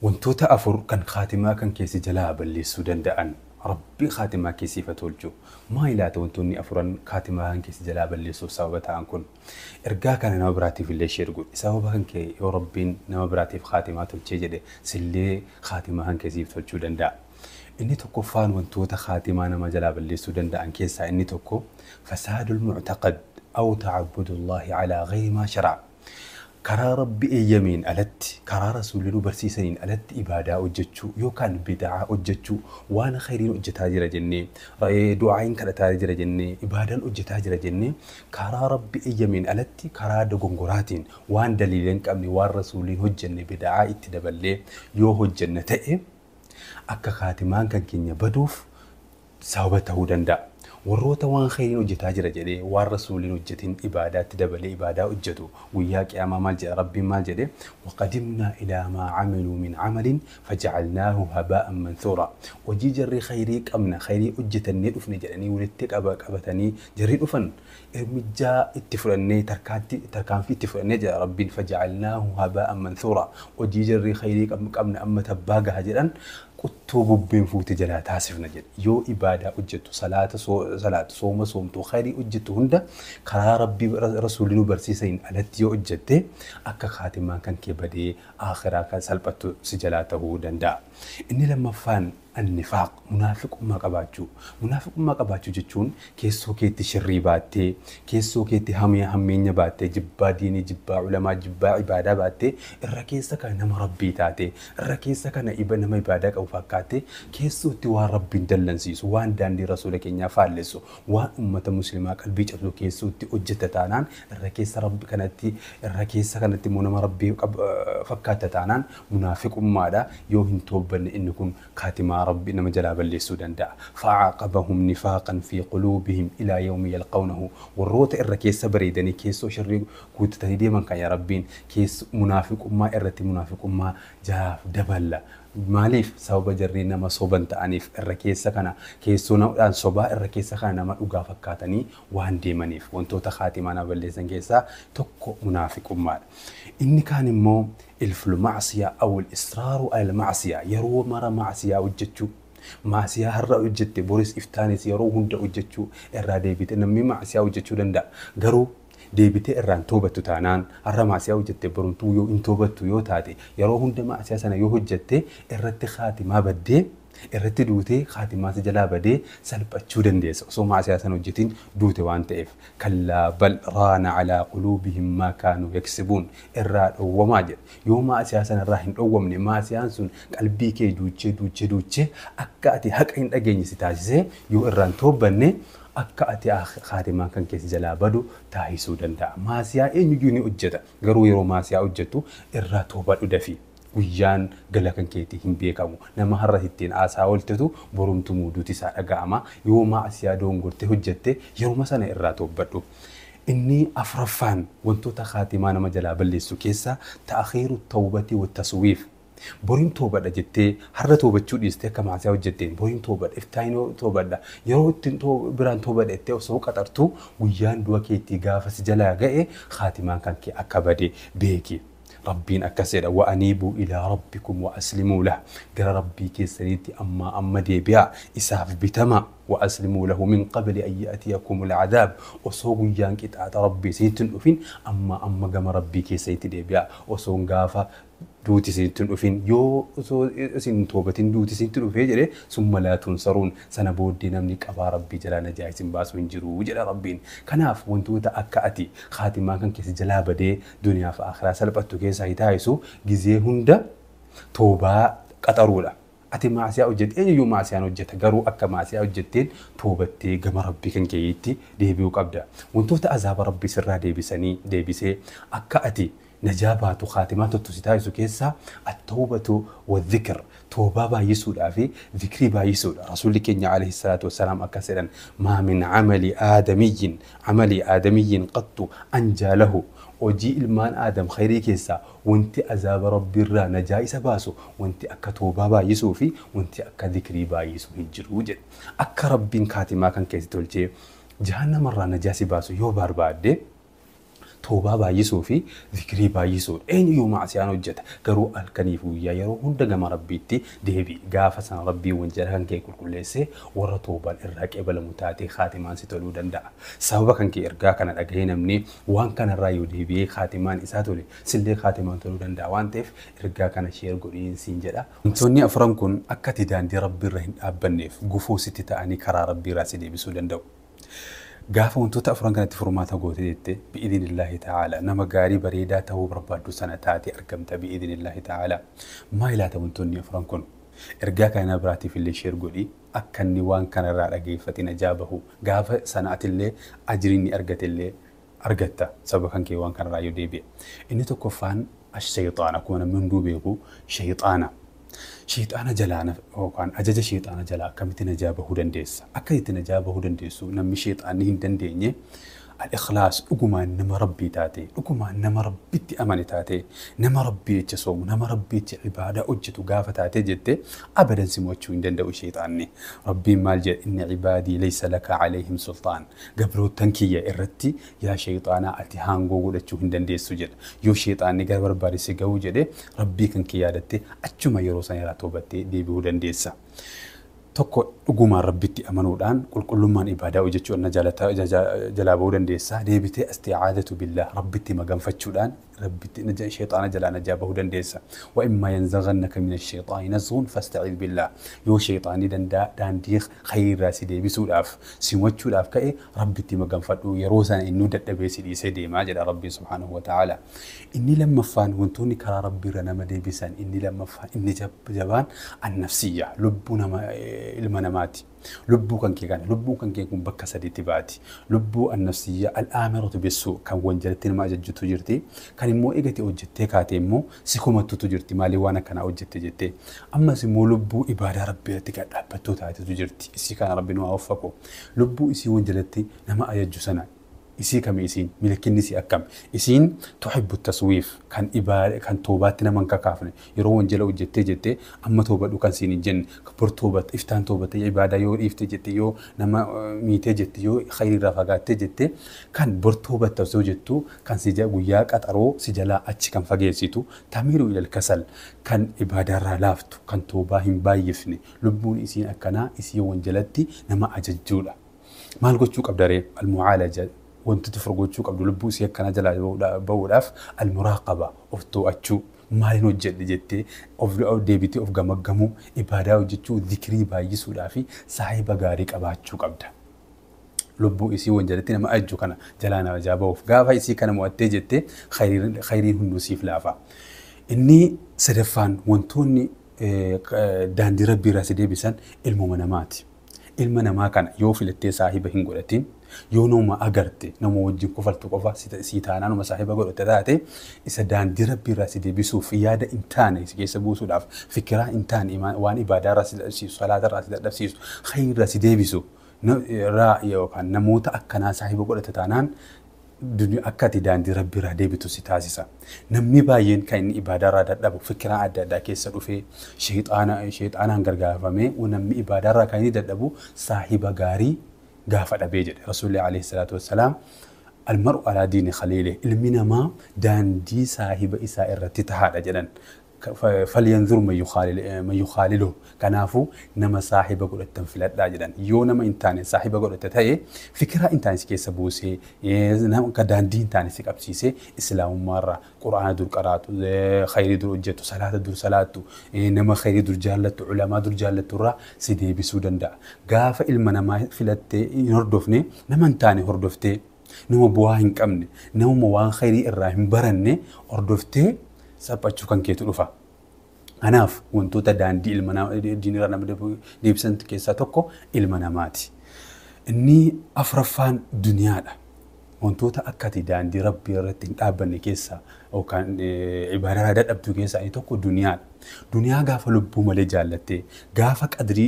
Wantoota afur kan khaatimaa kan keessi jalaa balleessuu danda'an Rabbi khaatimaa keessiif haa tolchu. Maali laata wantoonni afuran khaatimaa kan keessi jalaa balleessuuf sababa ta'an kun? Ergaa kana nama biraatiif illee share godhi. Sababa kan kee yoo Rabbiin nama biraatiif khaatimaa tolchee jedhe sillee khaatimaa kan keessiif tolchuu danda'a. Inni tokkoffaan wantoota khaatimaa nama jalaa balleessuu danda'an keessaa inni tokko fasaadul mu'taqad aw ta'abbudullahi alaa ghayri maa shara'a. Karaa Rabbi eeyyameen alatti, karaa Rasuulli nu barsiisaniin alatti ibaadaa hojjechuu yookaan bid'aa hojjechuu, waan khayriin hojjetaa jira jennee, du'aa'iin kadhataa jira jennee, ibaadaan hojjetaa jira jennee, karaa Rabbi eeyyameen alatti karaa dogongoraatiin waan daliila hin qabne, waan Rasuulliin hojjenne bid'aa itti daballee yoo hojjenne ta'e akka kaatimaan kan keenya baduuf sababa ta'uu danda'a. Warroota waan khayriin hojjetaa jira jedhee waan Rasuulliin hojjetin ibaadaatti dabalee ibaadaa hojjetu guyyaa qiyaamaa maal jedha Rabbiin maal jedhe? Waqadimnaa ilaa maa camiluu min camalin fajacalnaahu habaa'an mansuura. Hojii jarri khayrii qabna khayrii hojjetannee dhufne jedhanii walitti qabatanii jarri dhufan irmijjaa itti fudhannee tarkaanfii itti fudhannee jedha Rabbiin fajacalnaahu habaa'an mansuura. Hojii jarri khayrii qabna amma tabbaa gaha jedhan quttoo bubbeen fuute jalaa taasifna jedhe. Yoo ibaadaa hojjettu, salaata salaatu, sooma soomtu, khayrii hojjettu hunda karaa Rabbii Rasuulli nu barsiisaniin alatti yoo hojjette akka kaatimaan kan kee badee akhiraa kan salphattu si jalaa ta'uu danda'a. Inni lammaffaan annifaaq, munaafiqummaa qabaachuu. Munaafiqummaa qabaachuu jechuun keessoo keetti shirrii baattee, keessoo keetti hammeenya baattee, jibbaa diinii, jibbaa ulamaa, jibbaa ibaadaa baattee, irra keessa kana nama Rabbii taate, irra keessa kana nama ibaadaa qabu fakkaattee, keessootti waan Rabbiin dallansiisu, waan daandii Rasuula keenyaa faallessu, waan ummata muslimaa qalbii cabsu keessootti hojjetta taanaan irra keessa Rabbi kanatti, irra keessa kanatti immoo nama Rabbii fakkaatta taanaan munaafiqummaadha. Yoo hin toobbanne inni kun kaatimaa Rabbi nama jalaa balleessuu danda'a. Fa'aaqabahum nifaaqan fi quluubihim ilaa yawmi yalqawnahu. Warroota irra keessa bareedanii keessoo shirrii guuttatanii deeman kan yaa Rabbiin keessa munaafiqummaa irratti munaafiqummaa jalaaf daballa. Maaliif sababa jarri nama soban ta'aniif irra keessa kana keessoo namadhaan sobaa irra keessa kana nama dhugaa fakkaatanii waan deemaniif wantoota kaatimaa nama balleessan keessaa tokko munaafiqummaadha. Inni kaan immoo ilful ma'siyaa aw al-israaru ala al-ma'siyaa, yeroo mara ma'siyaa hojjechuu. Ma'siyaa har'a hojjette boris iftaanis yeroo hunda hojjechuu irraa deebite namni ma'siyaa hojjechuu danda'a. Garuu deebitee irraan toobattu taanaan har'a ma'siyaa hojjette borumtuu yoo hin toobattu yoo taate yeroo hunda ma'siyaa sana yoo hojjette irratti kaatimaa baddee irratti duutee kaatimaa si jalaa badee salphachuu dandeessa osoo ma'siyaa sana hojjetin duute waan ta'eef. Kallaa bal raana alaa quluubihim maa kaanuu yaksibuun irraa dhowwamaa jedha. Yoo ma'siyaa sana irraa hin dhowwamne ma'siyaan sun qalbii kee duuchee duuchee duuchee akka ati haqa hin dhageenye si taasisee yoo irraan toobbanne akka ati kaatimaa kan keessa jalaa badu taasisuu danda'a. Ma'siyaa eenyuyyuu ni hojjeta. Garuu yeroo ma'siyaa hojjettu irraa toobadhu dafii. Guyyaan gala kan keetii hin beekamu. Nama har'a ittiin haasaa ooltetu borumtuu muuduuti isaa dhaga'ama. Yoo ma'siyaa doongortee hojjette yeruma sana irraa toobadhu. Inni afuraffaan wantoota kaatimaa nama jalaa balleessu keessaa ta'akhiiru tawbati wa taswiif. Boriin toobadha jettee har'a toobachuu dhiistee akka ma'siyaa hojjetteen boriin toobadha, iftaan toobadha, yeroo ittiin biraan toobadha jettee osoo qaxartuu guyyaan du'a keetii gaafa si jalaa ga'e kaatimaan kan kee akka bade beeki. Rabbiin akkas jedha, wa aniibuu ilaa rabbikum wa aslimuu lah. Gara Rabbii keessaniitti ammaa amma deebi'aa, isaaf bitamaa. Wa aslimuu lahu min qabli an ya'tiyakum al-'adaab. Osoo guyyaan qixaaxa Rabbii isinitti hin dhufin ammaa amma gama Rabbii keessaniitti deebi'aa. Osoo gaafa duuti isinitti hin dhufin, yoo osoo isin hin toobatin duuti isinitti dhufee jedhe summa laa tunsaruun, sana booddee namni qabaa Rabbii jalaa najaa isin baasu hin jiru jedha Rabbiin. Kanaaf wantoota akka ati kaatimaa kan keessa jalaa badee duniyaa fi akhiraa salphattu keessaa hi taasisu gizee hunda toobaa qaxaruudha. Ati ma'siyaa hojjette, eenyuyyuu ma'siyaan hojjeta, garuu akka ma'siyaa hojjetteen toobattee gama Rabbii kan keeyitti deebi'uu qabda. Wantoota azaaba Rabbii sirraa deebisanii deebisee akka ati najaa baatu kaatimaa toltu si taasisu keessaa at-tawbatu wa dhikr, toobaa baay'isuudhaa fi dhikrii baay'isuudha. Rasuulli keenya alayhi salaatu wassalaam akkas jedhan, maa min amali aadamiyyin amali aadamiyyin qattu anjaa lahu. Hojii ilmaan Aadam khayrii keessaa wanti azaaba Rabbiirraa najaa isa baasu wanti akka toobaa baay'isuu fi wanti akka dhikrii baay'isuu hin jiru jedhe. Akka Rabbiin kaatimaa kan keessi tolchee jahannamarraa najaa si baasu yoo barbaadde Toobaa baay'isuu fi zikrii baay'isuudha. Eenyuyyuu maasiyaan hojjeta. Garuu halkaniif guyyaa yeroo hunda gama Rabbiitti deebi'i. Gaafa sana Rabbiin wanjala kan kee qulqulleessee warra toobaan irraa qeebalamu taatee khaatimaan si toluu danda'a. Sababa kan kee ergaa kana dhagahee namni waan kanarraa yoo deebi'ee khaatimaan isaa tole sillee khaatimaan toluu danda'a waan ta'eef ergaa kana share godhiin siin jedha. Wantoonni afuran kun akka ati daandii Rabbiirra hin dhaabbanneef gufuu sitti ta'anii karaa Rabbiirraa si deebisuu danda'u. Gaafa wantoota afuran kanatti furmaata goote jette bi'idhinillahi ta'ala nama gaarii bareedaa ta'uu barbaaddu sana taatee argamta bi'idhinillahi ta'ala. Maa ilaata wantoonni afuran kun? Ergaa kana biraatiif illee share godhi akka inni waan kanarraa dhageeffatin ajaabahu gaafa sana atillee ajriin ni argate illee argatta sababa kan kee waan kanarraa yoo deebi'e. Inni tokkoffaan ash-shayxaana akkuma namni hunduu beeku shayxaana. Shayxaana jalaa yookaan ajaja shayxaana jalaa akkamitti najaa bahuu dandeessa? Akka itti najaa bahuu dandeessu namni shayxaanni hin dandeenye al-ikhlaas dhugumaan nama Rabbii taate, dhugumaan nama Rabbitti amane taate, nama Rabbii jecha soomu, nama Rabbii jecha ibaadaa hojjetu gaafa taate jette abadan si mo'achuu hin danda'u shayxaanni. Rabbiin maal jedha? Inni ibaadii laysa laka alayhim sultaan. Gabroottan kiyya irratti yaa shayxaanaa ati haangoo godhachuu hin dandeessu jedha. Yoo shayxaanni gara barbaade si ga'uu jedhe Rabbii kan kee yaadatte achuma yeroo sana irraa toobattee deebi'uu dandeessa. Tokko dhugumaan Rabbitti amanuudhaan qulqullummaan ibaadaa hojjechuu na jalaa bahuu dandeessa. Deebitee isti'aadatu billah Rabbitti maganfachuudhaan Rabbitti shayxaana jalaa najaa bahuu dandeessa. Wa immaa yanzaghannaka mina shayxaani nazghun fasta'iz billah. Yoo shayxaanni danda'a daandii khayirraa si deebisuudhaaf si mo'achuudhaaf ka'e Rabbitti maganfadhu yeroo sana innuu dadhabee si dhiisee deemaa jedha Rabbiin subhaanahu wa ta'ala. Inni lammaffaan wantoonni karaa Rabbiirra nama deebisan inni lammaffaan inni jabaan annafsiyya lubbuu nama ilma namaati. Lubbuu kan kee kana lubbuu kan kee kun bakka sadiitti baati. Lubbuu annafsiyya al-aamiratu bissuu kan wanjalatti nama ajajjutu jirti. Kan immoo eegate hojjettee kaate immoo si komattutu jirti. Maaliif waan akkanaa hojjette jettee. Ammas immoo lubbuu ibaadaa Rabbii irratti gad dhaabbattuu taatetu jirti. Isii kana Rabbi nu haa waffaqu. Lubbuu isii wanjalatti nama ajajju sana isii kami isiin milkinni isii akkam isiin tuhibbu taswiif kan ibaada kan toobaatti nama hin kakaafne yeroo wanjala hojjettee jettee amma toobadhu kan siin hin jenne bor toobatte iftaan toobatte ibaadaa yoo dhiifte jette yoo nama miitee jette yoo khayriirraa fagaattee jette kan bor toobatte osoo jettu kan si guyyaa qaxaroo si jalaa achi kan fageessitu tamiiru ilal kasal kan ibaadaarraa laaftu kan toobaa hin baay'ifne lubbuun isiin akkanaa isii wanjalatti nama ajajjuudha. Maal gochuu qabda ree? Almucaalaja wantoota furgochuu qabdu lubbuu isii akkanaa jalaa bahuudhaaf almuraaqaba of to'achuu maaliin hojjedhe jettee of deebitee of gamaggamuu ibaadaa hojjechuu zikrii baay'isuudhaa fi saahiba gaarii qabaachuu qabda. Lubbuu isii wanjalatti nama ajju kana jalaa najaa bahuuf gaafa isii kana mo'attee jettee khayriin hunduu siif laafa. Inni sadaffaan wantoonni daandii Rabbiirraa si deebisan ilmuma namaati. Ilma namaa kana yoo filattee saahiba hin godhatin yoo nama agarte nama wajjin kofaltu qofa si taanaan saahiba godhatte taate isa daandii Rabbiirraa si deebisuuf yaada hin taane si keessa buusuudhaaf fikiraa hin taane waan ibaadaarraa si dadhabsiisu salaatarraa si dadhabsiisu khayirraa si deebisu yookaan namoota akkanaa saahiba godhatte taanaan akka ati daandii Rabbiirraa deebitu si taasisa. Namni baay'een kan inni ibaadaarraa dadhabu fikiraa adda addaa keessa dhufee shayxaanaan gargaaramee namni ibaadaarraa kan inni dadhabu saahiba gaarii gaafa dhabee jedhe Rasuulli alayhi salaatu wassalaam almar'u alaa diini khaliilih ilmi namaa daandii saahiba isaa irratti tahaadha jedhan. Falyanzur man yukhaaliluhu kanaafuu nama saahiba godhattan filadhaa jedhan. Yoo nama hin taane saahiba godhatte ta'e fikiraa hin taane si keessa buusee nama daandii hin taane si qabsiisee islaamummaarraa quraana dur qaraatu khayrii dur hojjettu salaata dur salaattu nama khayrii dur jaallattu ulamaa dur jaallattu irraa si deebisuu danda'a. Gaafa ilma namaa filattee hin hordofne nama hin taane hordoftee nama bu'aa hin qabne nama waan khayrii irraa hin baranne hordoftee saphachuu kan keetu dhufa. Kanaaf wantoota daandii ilma namaa diinirraa nama deebisan keessaa tokko ilma namaati. Inni afuraffaan duniyaadha. Wantoota akka ati daandii Rabbii irratti hin dhaabbanne keessaa yookaan ibaadaarraa dadhabdu keessaa inni tokko duniyaadha. Duniyaa gaafa lubbuu malee jaallattee gaafa qadrii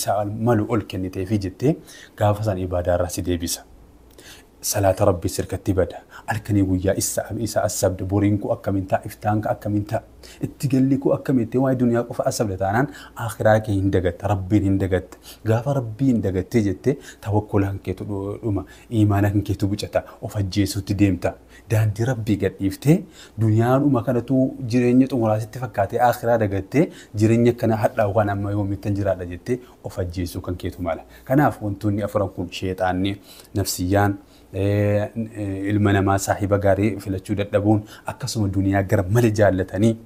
isaa malu ol kenniteefi jettee gaafa san ibaadaarraa si deebisa. Salaata Rabbii sirkatti bada. Halkanii guyyaa isa asabda boriin koo akkamiin ta'a, iftaan koo akkamiin ta'a, itti galli koo akkamiin ta'e waa'ee duniyaa qofa asabda taanaan akhiraa kee hin dagatta, rabbiin hin dagatta. Gaafa rabbii hin dagattee jettee tawakkula kan keetu dhuma, imaana kan keetu bucata, of ajjeesuutti deemta. Daandii rabbii gadhiiftee duniyaadhuma kanatu jireenya xumuraa sitti fakkaatee akhiraa dagattee jireenya kana hadhaa'u kan amma yoomittan jiraadha jettee of ajjeesuu kan keetu mala. Kanaaf wantoonni afuran kun sheexaanni, nafsiyyaan, ilma namaa saahiba gaarii filachuu dadhabuun akkasuma duniyaa gara malee jaallatanii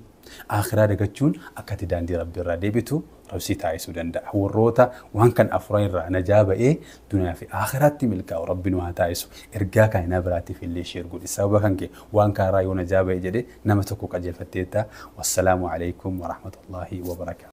akhiraa dagachuun akka ati daandii rabbii irraa deebitu rabsii taasisuu danda'a. Warroota waan kan afuran irraa najaa ba'ee duniyaa fi akhiraatti milkaa'u rabbi nu haa taasisu. Ergaa kan nama biraatiif illee share godhi. Sababa kan kee waan kanarraa yoo najaa ba'e jedhee nama tokko qajeelfatteetta. Wassalaamu alaikum warahmatullaahi wabarakaatu.